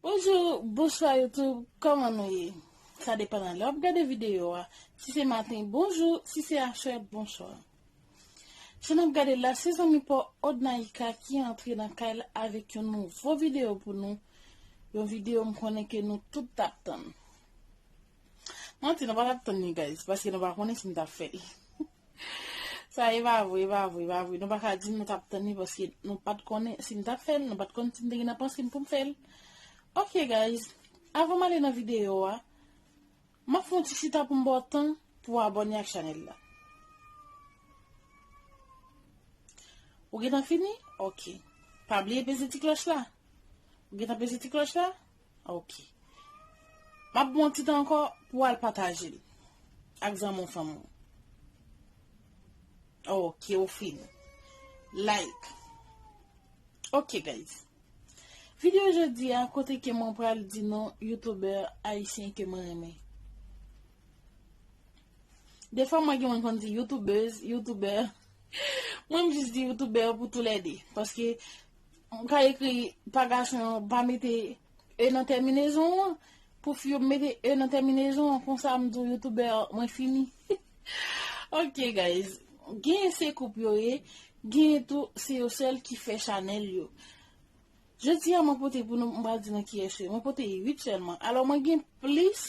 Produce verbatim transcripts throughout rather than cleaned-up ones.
Bonjou, bonswa YouTube, kòman nou ye? Sa depann nan lè w ap gade videyo a. Si se maten, bonjou, si se aswè, bonswa. Jan n ap gade la, se zanmi pa w Odnaïka ki antre nan kay la avèk yon nouvo videyo pou nou. Yon videyo m konnen ke nou tout t ap tann. Manti, nou pa t ap tann li, guys, paske nou pa konnen si m t ap fè l. Sa e pa vre, e pa vre, e pa vre. Nou pa ka di nou t ap tann li paske nou pa t konnen si m t ap fè l, nou pa t konn si m te gen nan panse m pou m fè l. Ok, guys, avan m ale nan videyo a, m ap fè yon ti chita pou m ba w tan pou w abòne ak chanèl la. Ou gentan fini? Ok. Pa bliye peze ti klòch la. Ou gentan peze ti klòch la? Ok. M ap ba w yon ti tan ankò pou w al pataje l ak zanmi w, fanmi w. Ok, ou fini. Like. Ok, guys. Videyo jodi a, kote ke mwen pral di non youtubè ayisyen ke mwen renmen. Defwa mwen gen moun konn di youtubèz, youtubè. Mwen m jis di youtubè pou toulède. Paske m ka ekri pa gason yo, pa mete e nan tèminezon an. Pou fi yo, m mete e nan tèminezon an, konsa m di w youtubè, mwen fini. Ok, guys. Genyen se koup yo ye, genyen tou se yo sèl ki fè chanèl yo. Jodi a, mwen pote pou nou, m pral di nan kiyès yo. Mwen pote uit sèlman. Alò, mwen gen plis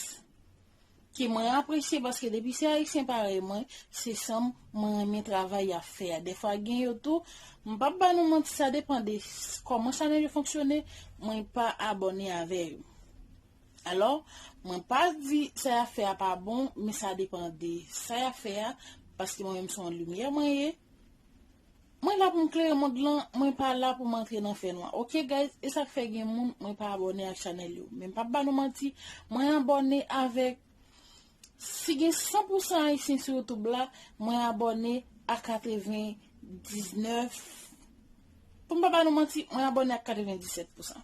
ke mwen apresye paske depi se ayisyen parèy mwen, se sanm mwen renmen travay y ap fè a. Defwa gen yo tou, m p ap ba nou manti, sa depann de s- kòman chanèl yo fonksyone, mwen pa abòne avè yo. Alò, mwen pa di sa y ap fè a pa bon, men sa depann de sa y ap fè a, paske mwen menm se yon limyè mwen ye. Mwen la pou m klere mond lan, mwen pa la pou m antre nan fènwa. Ok, guys, e sa k fè gen moun mwen pa abòne ak chanèl yo. Men m p ap ba nou manti, mwen abòne avèk, si gen san pousan ayisyen sou YouTube la, mwen abòne a katrevendiznèf. Pou m pa ba nou manti, mwen abòne ak katrevendisèt pousan.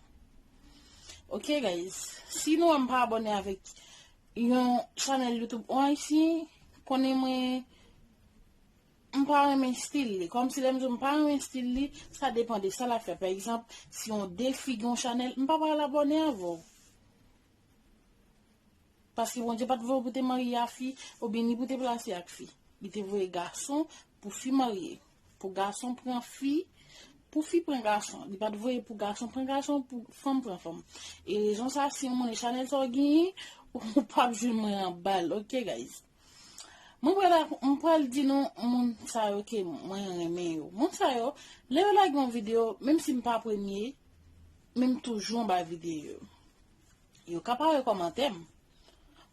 Ok, guys, si nou wè m pa abòne avèk yon chanèl YouTube yon ayisyen, konnen mwen m pa renmen stil li. Kòmsi lè m di w m pa renmen stil li, sa depann de sa l ap fè. Pa egzanp, si yon defi gen yon chanèl, m pa pral abòne avè w. Paske Bondye pa t voye w pou te marye a fi, oubyen ni pou te plase ak fi. Li te voye gason pou fi marye. Pou gason pran fi, pou fi pran gason. Li pa t voye pou gason pran gason, pou fanm pran fanm. E rezon sa, si yon moun e chanèl sa w genyen, ou p ap jwenn mwen anba l. Ok, guys. Mwen pral, mwen pral di nou moun sa yo ke mwen renmen yo. Moun sa yo, lè yo lage yon videyo, menm si m pa premye, men m toujou anba videyo yo. Yo ka pa wè kòmantè m.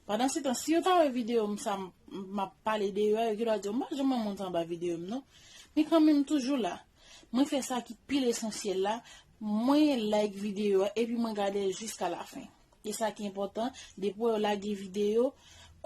Pandan se tan, si yo ta wè videyo m sa m, m ap pale de yo a, yo gen dwa di, "M pa janm wè moun sa anba videyo m, non." Men kanmenm, m toujou la. Mwen fè sa ki pi lesansyèl la, mwen like videyo a, epi mwen gade l jiska lafen. E sa ki enpòtan, depi w wè yo lage videyo,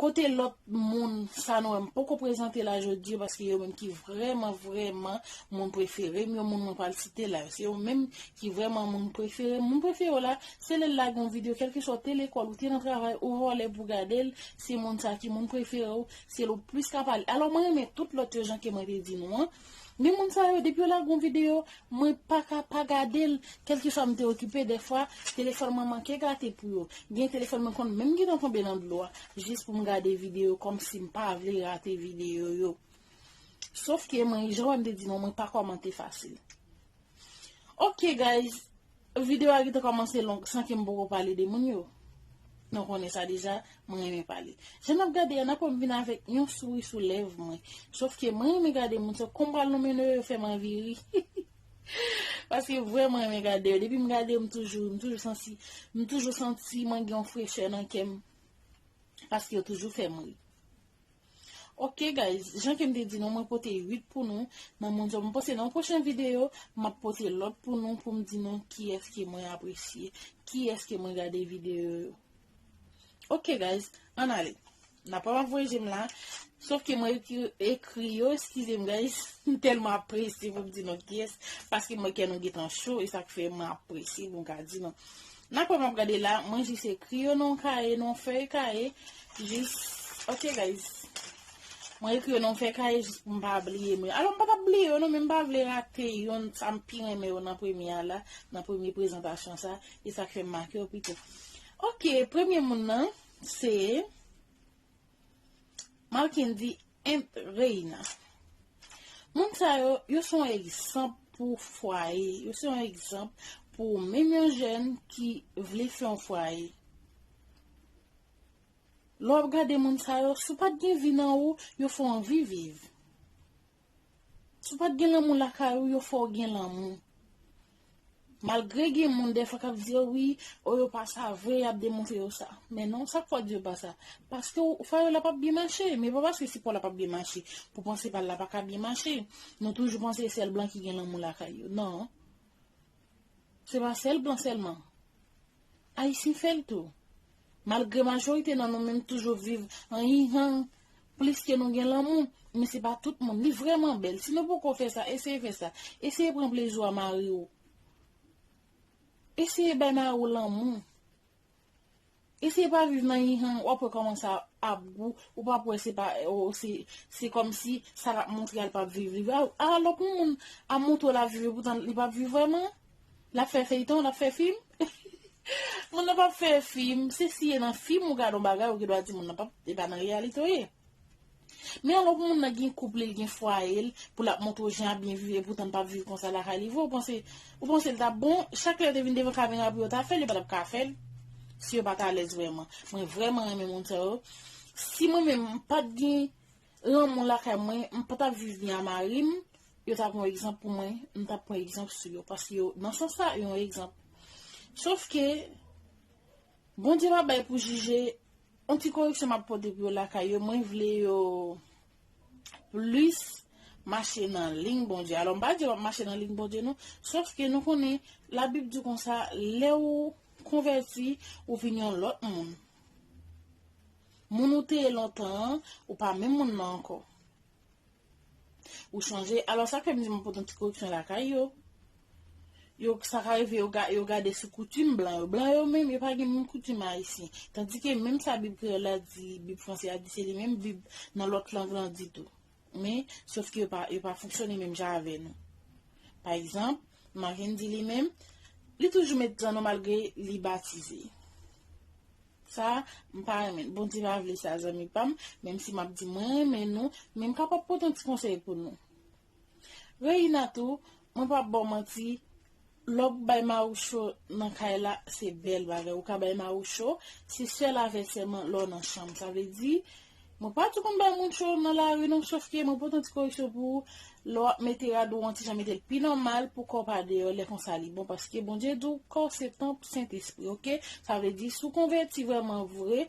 kote lòt moun sa nou wè m poko prezante la jodi yo, paske yo menm ki vrèman, vrèman moun prefere m yo, moun mwen pral site la yo. Se yo menm ki vrèman moun prefere m. Moun prefere w la, se lè l lage yon videyo, kèlkeswa w te lekòl, ou te nan travay, ou vòlè pou gade l, se moun sa ki moun prefere w, se l ou plis ka pale. Alò, mwen renmen tout lòt yo jan ke mwen te di nou an. Men moun sa yo, depi yo lage yon videyo, mwen pa ka pa gade l, kèlkeswa m te okipe, dèfwa, telefòn mwen manke gate pou yo. Gen telefòn mwen konn menm gentan tonbe nan dlo a, jis pou m gade videyo, kòmsi m pa vle rate videyo yo. Sof ke mwen, jan w wè m te di nou, mwen pa kòmante fasil. Ok, guys, videyo a gentan kòmanse long san ke m poko pale de moun yo. Nou konnen sa deja, mwen renmen pale. Jan n ap gade a, n ap wè m vin avèk yon souri sou lèv mwen. Sof ke mwen renmen gade moun sa, kòm pral nonmen non yo, yo fè m anvi ri. Paske vrèman renmen gade yo. Depi m gade yo, m toujou, m toujou santi, m toujou santi mwen gen yon frechè nan kè m. Paske yo toujou fè m ri. Ok, guys, jan ke m te di nou, mwen pote uit pou nou nan moun sa. Mwen panse nan yon pwochen videyo, m ap pote lòt pou nou, pou m di nou kiyès ke mwen apresye, kiyès ke mwen gade videyo yo. Ok, guys, ann ale. N ap wè m ap voye je m la. Sof ke mwen ekri, ekri yo, eskize m, guys. M tèlman ap prese pou m di nou kiyès, paske mwen kè nou gentan cho, e sa k fè mwen ap prese pou m ka di nou. N ap wè m ap gade la, mwen jis ekri yo nan yon kaye, nan yon fèy kaye. Jis, ok, guys. Mwen ekri yo nan yon fè kaye jis pou m pa bliye yo. Alò, m pa t ap bliye yo non, men m pa vle rate youn sa m pi renmen yo nan premye a la, nan premye prezantasyon sa, e sa k fè m make yo pito. Ok, premye moun nan, se Marckendy and Reina. Moun sa yo, yo se yon egzanp pou fwaye, yo se yon egzanp pou menm yon jèn ki vle fè yon fwaye. Lè w ap gade moun sa yo, si w pa t gen vi nan ou, yo fè w anvi viv. Si w pa t gen lanmou lakay ou, yo fè w gen lanmou. Malgre gen moun dèfwa k ap di yo wi, o yo pa sa vre, y ap demontre yo sa. Men non, sa k fè w di yo pa sa? Paske w, fwaye w la p ap byen mache, men pa paske si pa w la p ap byen mache, pou panse pa l la pa ka byen mache. Nou toujou panse se sèl blan ki gen lanmou lakay yo. Non. Se pa sèl blan sèlman. Ayisyen fè l tou. Malgre majorite nan nou menm toujou viv an yihan, plis ke nou gen lanmou, men se pa tout moun. Li vrèman bèl. Si nou poko fè sa, eseye fè sa. Eseye pran plezi w a mari w. Eseye bay mari w lanmou. Eseye pa viv nan yihan, w ap wè kòman sa ap gou, ou p ap wè se pa, o, se, se kòmsi sa l ap montre a l p ap viv li. A, a lòt moun ap montre w l ap viv, epoutan li p ap viv vrèman. L ap fè feyton, l ap fè fim. Moun nan p ap fè fim, se si e nan fim ou gade yon bagay, ou gen dwa di moun nan p ap, e pa nan reyalite w ye. Men alò pou moun nan gen koup li, li gen fwaye l, pou l ap montre w jan ap byen viv, epoutan l p ap viv konsa lakay li vre, ou panse, ou panse l t ap bon, chak lè yo te vin devan kamera pou yo ta fè l, yo pa t ap ka fè l, si yo pa t alèz vrèman. Mwen vrèman renmen moun sa yo. Si mwen menm, m pa t gen lanmou lakay mwen, m pa t ap viv byen a mari m, yo t ap yon egzanp pou mwen, m t ap pran egzanp sou yo, paske yo, nan sans sa, yo yon egzanp. Sof ke, Bondye pa bay pou jije, yon ti koreksyon m ap pote pou yo lakay yo, mwen vle yo plis mache nan liy Bondye. Alò, m pa di yo p ap mache nan liy Bondye, non. Sof ke nou konnen, Labib di konsa, lè ou konvèti, ou vin yon lòt moun. Moun ou te ye lontan an, ou pa menm moun nan ankò. Ou chanje. Alò, sa k fè m di m ap pote yon ti koreksyon lakay yo. Yo, sa ka rive, yo, ga- yo gade sou koutim blan yo. Blan yo menm, yo pa gen menm koutim ayisyen. Tandike menm sa Bib kreyòl la di, Bib franse a di, se li menm Bib nan lòt lang lan di tou. Men, sof ke yo pa, yo pa fonksyone menm jan avè nou. Pa egzanp, Marckendy li menm, li toujou met zanno malgre li batize. Sa, m pa renmen. Bondye pa vle sa, zanmi pa m, menm si m ap di mwen renmen nou, men m kapab pote yon ti konsèy pou nou. Reina tou, mwen p ap ba w manti, lè w bay mari w cho nan kay la, se bèl bagay. Ou ka bay mari w cho, se sèl avè sèlman lè w nan chanm. Sa vle di, mwen pa tou konn bay moun cho nan lari non, sof ke mwen pote yon ti koreksyon pou ou. Lè w ap mete rad ou an ti jan mete l pi nòmal pou kò w pa deyò, lè konsa li bon, paske Bondye di w kò w se tanp Sentespri, oke? Sa vle di, si w konvèti vrèman vre,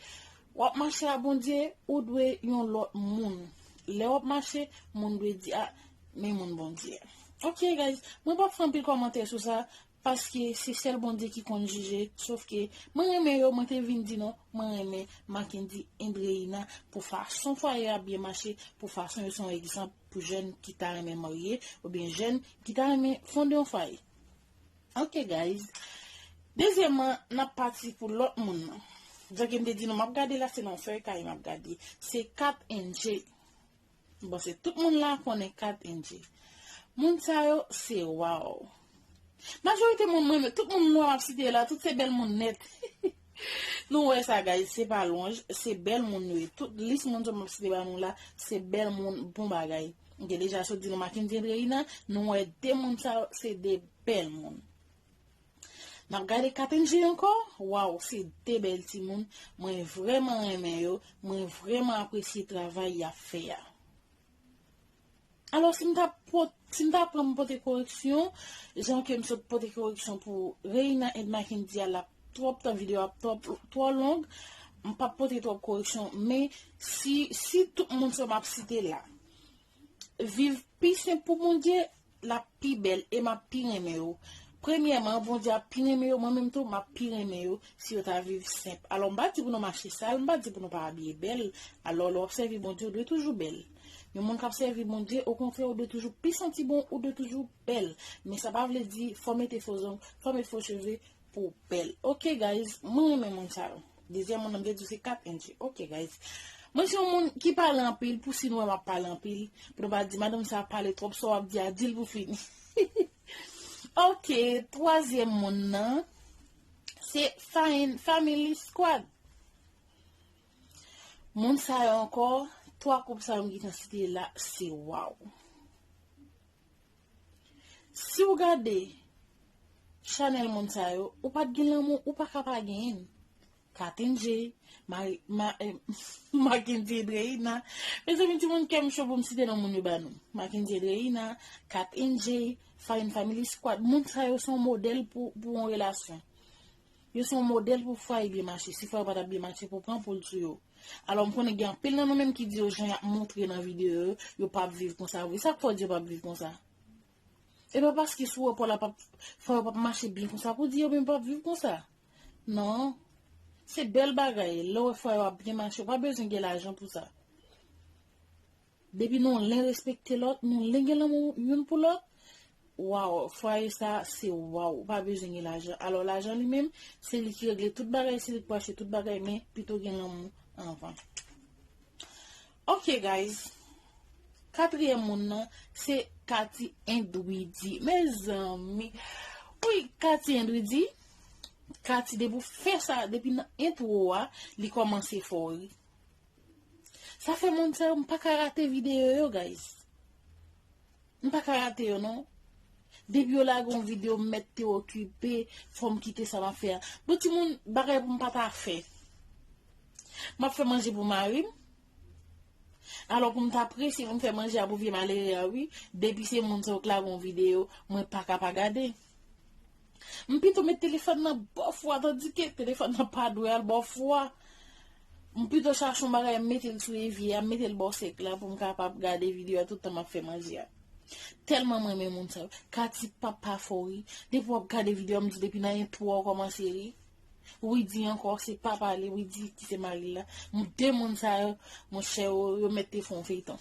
w ap mache a Bondye, ou dwe yon lòt moun. Lè w ap mache, moun dwe di, a, men moun Bondye. Oke, guys, mwen p ap fè anpil kòmantè sou sa, paske se sèl Bondye ki konn jije, sof ke mwen renmen yo, mwen te vin di nou, mwen renmen Marckendy and Reina pou fason fwaye a byen mache, pou fason yo se yon egzanp pou jèn ki ta renmen marye, oubyen jèn ki ta renmen fonde yon fwaye. Oke, guys. Dezyèmman, n ap pati pou lòt moun nan. Jan ke m te di nou, m ap gade la, se nan fèy kay m ap gade. Se Kat N J. Bon, se tout moun la konnen Kat N J. Moun sa yo, se waw. Majorite moun mwen, tout moun nou ap site la, tout se bèl moun nèt. Nou wè sa, guys, se pa lwanj, se bèl moun yo ye. Tout lis moun sa m ap site ba nou la, se bèl moun, bon bagay. M te deja sot di nou Marckendy and Reina, nou wè de moun sa yo, se de bèl moun. N ap gade Kat N J ankò, waw, se de bèl timoun, mwen vrèman renmen yo, mwen vrèman apresye travay y ap fè a. Alò, si m ta pot- si m ta pran m pote koreksyon, jan ke m sot pote koreksyon pou Reina and Marckendy a, l ap twòp tan, videyo ap twòp, twò long, m p ap pote twòp koreksyon, men si, si tout moun sa m ap site la, viv pi senp pou Bondye, l ap pi bèl e m ap pi renmen yo. Premyèman, Bondye ap pi renmen yo, mwen menm tou, m ap pi renmen yo si yo ta viv senp. Alò, m pa di pou nou mache sal, m pa di pou nou pa abiye bèl. Alò, lè w ap sèvi Bondye, ou dwe toujou bèl. Yon moun k ap sèvi Bondye, okontrè, ou dwe toujou pi santi bon, ou dwe toujou bèl. Men sa pa vle di fò mete fo zong, fò mete fo cheve pou w bèl. Oke, guys, mwen renmen moun sa yo. Dezyèm moun nan m te di w se Kat N J. Oke, guys. Mwen se yon moun ki pale anpil, pou si nou wè m ap pale anpil, pou nou pa di, "Madanm sa ap pale twòp, sa w ap di a, di l pou fini." Ok, twazyèm moun nan, se Fine Family Squad. Moun sa yo ankò, twa koup sa yo m gentan site la, se waw. Si w gade chanèl moun sa yo, ou pa t gen lanmou, ou pa ka pa genyen l. Katin J, Mari, Ma, eh, Mackendy Edreina. Mezanmi, timoun, kè m cho pou m site non moun yo ba nou. Mackendy Edreina, Katin J, Fine Family Squad. Moun sa yo se yon modèl pou, pou yon relasyon. Yo se yon modèl pou fwaye byen mache. Si fwaye pa t ap byen mache, pou pran poul sou yo. Alò, m konnen gen anpil nan nou menm ki di yo jan y ap montre nan videyo yo, yo p ap viv konsa vre. Sa k fè w di yo p ap viv konsa? E pa paske si w wè fwaye yo p ap, fwaye yo p ap mache byen konsa pou w di yo menm p ap viv konsa. Non. Se bèl bagay. Lè w wè fwaye yo ap byen mache, ou pa bezwen gen lajan pou sa. Depi nou len respekte lòt, nou len gen lanmou youn pou lòt, waw, fwaye sa, se waw, ou pa bezwen gen lajan. Alò, lajan li menm, se li ki regle tout bagay, se li ki pou achte tout bagay, men pito gen lanmou anvan. Ok, guys. Katriyèm moun nan, se Cathy Indwidi. Mezanmi. Wi, Cathy Indwidi. Cathy, depi w fè sa, depi nan entwo a, li kòmanse fò ri. Sa fè moun sa yo, m pa ka rate videyo yo, guys. M pa ka rate yo, non. Depi yo lage yon videyo, m mèt te okipe, fò m kite sa m ap fè a. Bon, timoun, bagay pou m pa ta fè. M ap fè manje pou mari m. Alò, pou m ta prese pou m fè manje a pou vye malere a, wi. Depi se moun sa yo k lage yon videyo, mwen pa ka pa gade. M pito met telefòn nan bò fou a, tandike telefòn nan pa dwe al bò fou a. M pito chache yon bagay, m mete l sou evye a, m mete l bò sèk la pou m kapab gade videyo a tout tan m ap fè manje a. Tèlman m renmen moun sa yo. Cathy, papa fò ri. Depi w ap gade videyo a, m di depi nan entwo a w kòmanse ri. Widy ankò, se papa li, Widy ki se mari l la. M, de moun sa yo, monchè, yo, yo mèt te fè yon feyton.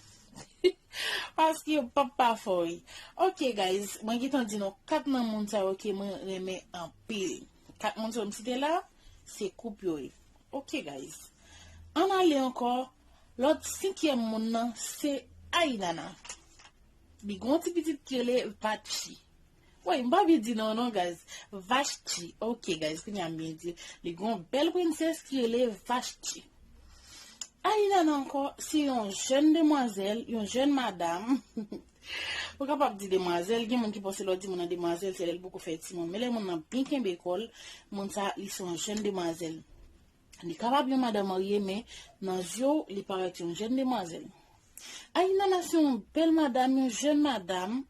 Paske yo p ap pa fò wi. Ok, guys, mwen gentan di nou kat nan moun sa yo ke mwen renmen anpil. Kat moun sa yo m site la, se koup yo ye. Ok, guys. Ann ale ankò, lòt senkyèm moun nan, se Ainana. Li gen yon ti pitit ki rele Vachi. Woy, m pa vle di non, non, guys. Vashti. Ok, guys, kounye a m byen di. Li gen yon bèl prensès ki rele Vashti. Ainana ankò, se yon jèn demwazèl, yon jèn madanm. Ou kapab di demwazèl, gen moun ki panse lè w di moun nan demwazèl, se lè l poko fè timoun. Men lè moun nan byen kenbe kò l, moun sa, li se yon jèn demwazèl. Li kapab yon madanm marye, men nan zye w, li parèt yon jèn demwazèl. Ainana se yon bèl madanm, yon jèn madanm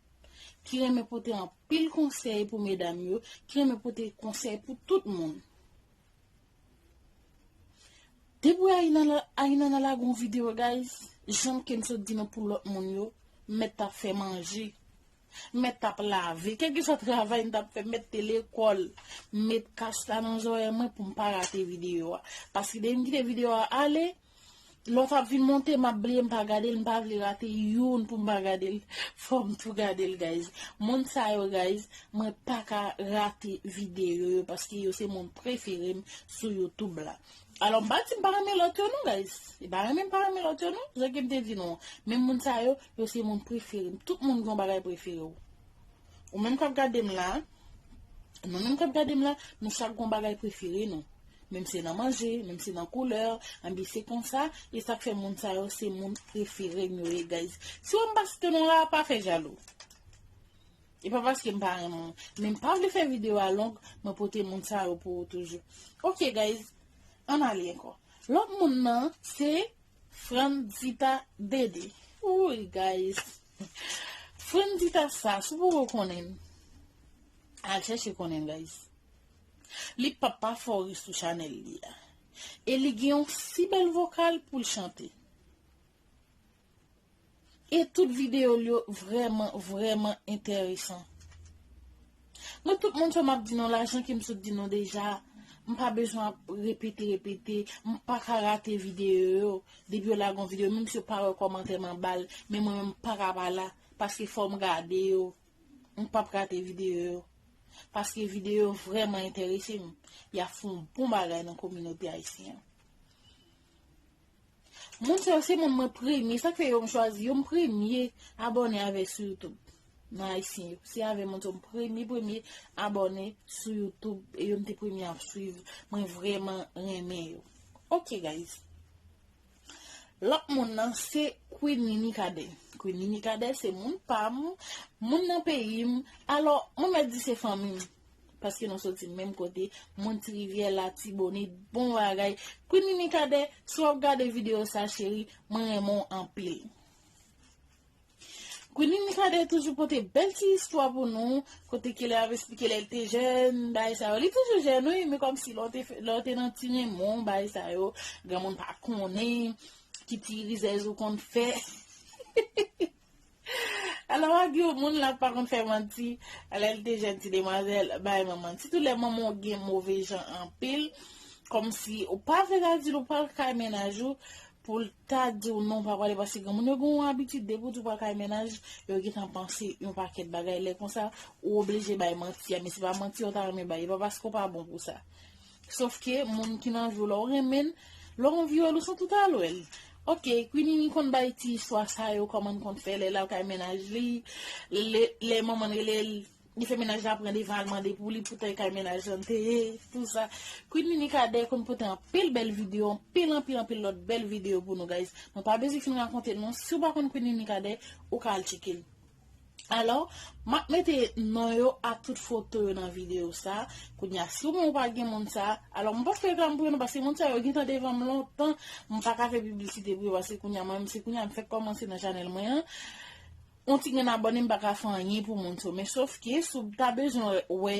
ki renmen pote anpil konsèy pou medam yo, ki renmen pote konsèy pou tout moun. Depi Ainana, Ainana lage yon videyo, guys, jan ke m sot di nou pou lòt moun yo, mèt t ap fè manje. Mèt t ap lave. Kèlkeswa travay m t ap fè, mèt te lekòl. Met kas la nan zòrèy mwen pou m pa rate videyo a. Paske depi m kite videyo a ale, lè w t ap vin monte, m ap bliye m pa gade l, m pa vle rate youn pou m pa gade l. Fò m tou gade l, guys. Moun sa yo, guys, mwen pa ka rate videyo yo paske yo se moun prefere m sou YouTube la. Alò, m pa di m pa renmen lòt yo non, guys. E pa renmen m pa renmen lòt yo non, jan ke m te di nou an. Men moun sa yo, yo se moun prefere m. Tout moun gen yon bagay prefere w. Ou menm k ap gade m la, nou menm k ap gade m la, nou chak gen yon bagay prefere nou. Menm se nan manje, menm se nan koulè, anben se konsa, e sa k fè moun sa yo se moun prefere m yo ye, guys. Si w wè m pa site non la, pa fè jalou. E pa paske m pa renmen w, men m pa vle fè videyo a long, mwen pote moun sa yo pou ou toujou. Ok, guys, ann ale ankò. Lòt moun nan, se Frandita Dede. Wi, guys. Frandita sa, si w poko konnen l, al chèche konnen l, guys. Li p ap pa fò ri sou chanèl li a. E li gen yon si bèl vokal pou l chante. E tout videyo l yo vrèman, vrèman enteresan. Mwen, tout moun sa m ap di nou la, jan ke m sot di nou deja, m pa bezwen ap repete, repete, m pa ka rate videyo yo. Depi yo lage yon videyo, menm si yo pa wè kòmantè m anba l, men mwen menm m pa ka pa la, paske fò m gade yo. M p ap rate videyo yo. Paske videyo yo vrèman enterese m. Y ap fè yon bon bagay nan kominote ayisyen an. Moun sa yo se moun mwen premye, sa k fè yo m chwazi, yo m premye abòne avè sou YouTube. Nan Ayisyen yo, se avè moun sa yo m premye, premye abòne sou YouTube, e yo m te premye ap swiv, mwen vrèman renmen yo. Ok, guys. Lòt moun nan se Queen Nini Cadet. Queen Nini Cadet se moun pa m, moun nan peyi m. Alò, mwen mèt di se fanmi m. Paske nou soti menm kote, moun Ti Rivyè, Latibonit, bon bagay. Queen Nini Cadet, si w ap gade videyo sa, cheri, mwen renmen w anpil. Queen Nini Cadet toujou pote bèl ti istwa pou nou, kote ke lè ap esplike lè l te jèn, bagay sa yo. Li toujou jèn, wi, men kòmsi lè w te fè, lè w te nan ti renmen w, bagay sa yo, granmoun pa konnen, ki ti rizèz ou konn fè. Alò, pa gen yon moun la pa konn fè manti, lè l te jèn ti demwazèl, bay manman. Sitou lè manman w gen move jan anpil, kòmsi ou pa vle ta di l ou pral kay mennaj ou, pou l ta di w non, pa prale, paske granmoun yo gen yon abitid, depi w di w pral kay mennaj, yo gentan panse yon pakèt bagay. Lè konsa, ou oblije bay manti a, men se pa manti yo ta renmen bay, e pa paske w pa bon pou sa. Sòf ke moun ki nan vi w la, w renmen l, lè w anvi wè l, ou santi w ta al wè l. Ok, Queen Nini konn bay ti istwa sa yo, kòman l konn fè lè l al kay mennaj li, lè, lè manman l rele l, li fè mennaj la pran devan al mande pou li, poutan e kay mennaj lan te ye, tou sa. Queen Nini Cadet konn pote anpil bèl videyo, anpil, anpil, anpil lòt bèl videyo pou nou, guys. Mwen pa bezwen fin rakonte l non. Si w pa konn Queen Nini Cadet, ou ka al tcheke l. Alò, m ap mete non yo ak tout foto yo nan videyo sa. Kounye a, si w menm ou pa gen moun sa, alò, m p ap fè reklam pou yo non, paske moun sa yo gentan devan m lontan, m pa ka fè piblisite pou yo, paske kounye a, mwen menm, se kounye a m fèk kòmanse nan chanèl mwen an. Yon ti grenn abòne, m pa ka fè anyen pou moun sa yo. Men sòf ke, si w ta bezwen wè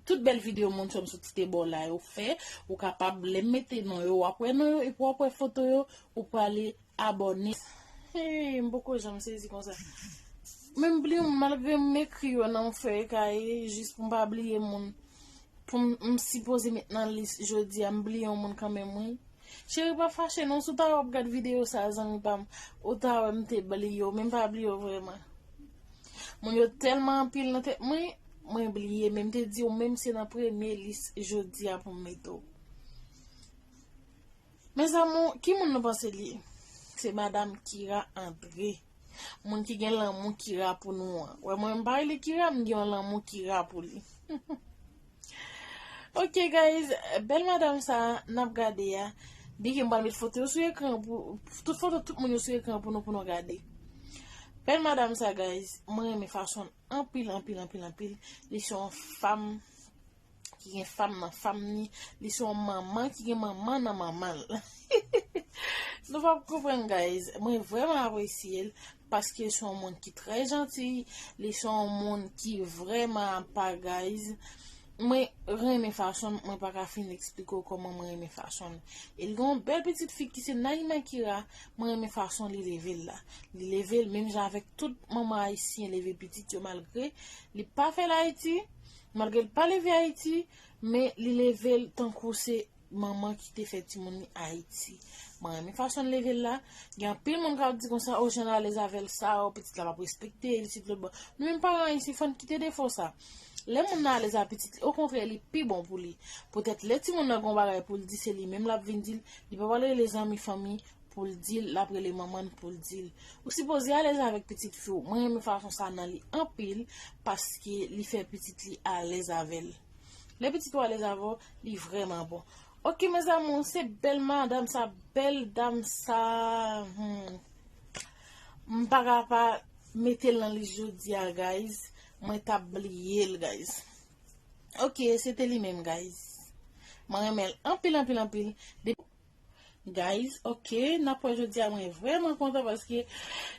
tout bèl videyo moun sa yo m sot site ba w la yo fè, ou kapab, lè m mete non yo, w ap wè non yo, epi w ap wè foto yo, ou prale abòne. Hey, m poko janm sezi konsa. Men m bliye, malgre m ekri yo nan yon fèy kaye, jis pou m pa bliye moun. Pou m, m sipoze met nan lis jodi a, m bliye yon moun kanmenm, wi. Cheri, pa fache non, si w ta wè w ap gad videyo sa, zanmi pa m, ou ta wè m te bliye w, men m pa bliye w vrèman. Moun yo tèlman anpil nan tèt mwen, mwen bliye, men m te di w menm se nan premye lis jodi a pou m mete w. Mes amours, ki moun nou panse li ye? Se madam Kira André. Moun ki gen lanmou Kira pou nou an. Wè, mwen, m pa rele Kira, m gen yon lanmou Kira pou li. Ok, guys, bèl madam sa n ap gade a. Byen ke m pral met foto yo sou ekran pou, tout foto tout moun yo sou ekran pou nou, pou nou gade. Bèl madam sa, guys, mwen renmen fason l anpil, anpil, anpil, anpil. Li se yon fanm ki gen fanm nan fanm ni, li se yon manman ki gen manman nan manman l. Nou p ap konprann, guys. Mwen vrèman apresye l, paske l se yon moun ki trè janti, li se yon moun ki vrèman apa, guys. Mwen renmen fason l, mwen pa ka fin eksplike w kòman mwen renmen fason l. E l gen yon bèl pitit fi ki se Naïma Kira, mwen renmen fason li leve l la. Li leve l menm jan avèk tout manman ayisyen leve pitit yo, malgre li pa fè l Ayiti, malgre l pa leve Ayiti, men li leve l tankou se manman ki te fè timoun li Ayiti. Mwen renmen fason l leve l la. Gen anpil moun k ap di konsa, o, jan l alèz avè l sa, o, pitit la p ap respekte l, isit lòt bò. Nou menm paran ayisyen, fò n kite defo sa. Lè moun nan alèz ak pitit li, okontrè, li pi bon pou li. Poutèt lè timoun nan gen yon bagay pou l di, se li menm l ap vin di l, li pa pral rele zanmi, fanmi, pou l di l, l ap rele manman l pou l di l. Ou sipoze alèz avèk pitit fi w. Mwen renmen fason sa nan li anpil, paske li fè pitit li alèz avè l. Lè pitit ou alèz avè w, li vrèman bon. Ok, mes amours, se bèl madanm sa, bèl dam sa. Hmm. M pa ka pa mete l nan lis jodi a, guys. Mwen t ap bliye l, guys. Ok, se te li menm, guys. Mwen renmen l anpil, anpil, anpil. Depi Guys, ok, n ap wè jodi a, mwen vrèman kontan paske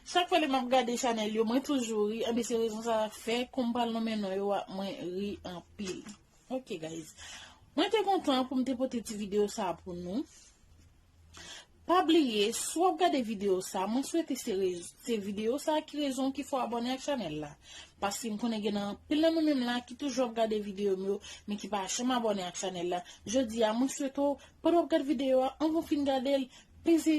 chak fwa lè m ap gade chanèl yo, mwen toujou ri. Anben, se rezon sa k fè, kou m pral nonmen non yo a, mwen ri anpil. Ok, guys. Mwen te kontan pou m te pote ti videyo sa a pou nou. Pa bliye, si w ap gade videyo sa a, mwen swete se rez-, se videyo sa a ki rezon ki fè w abòne ak chanèl la. Paske m konnen gen nan anpil nan nou menm la ki toujou ap gade videyo m yo, men ki pa janm abòne ak chanèl la. Jodi a, mwen swete w, pandan w ap gade videyo a, anvan w fin gade l, peze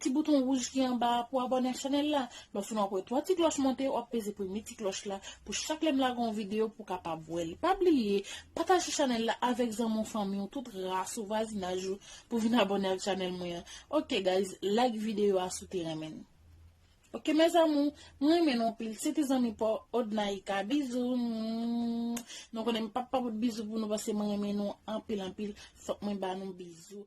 ti bouton wouj ki anba a pou abòne ak chanèl la. Lè w fin w ap wè twa ti klòch monte, w ap peze premye ti klòch la pou chak lè m lage yon videyo pou w kapab wè li. Pa bliye, pataje chanèl la avèk zanmi w, fanmi w, tout ras ou, vwazinaj ou pou vin abòne ak chanèl mwen an. Ok guys, like videyo a si w te renmen l. Ok mes amours, mwen renmen nou anpil. Se te zanmi pa w Odnaïka. Bizou. Mm. Nou konnen m p ap pa pote bizou pou nou paske mwen renmen nou anpil anpil. Fòk mwen ba nou bizou.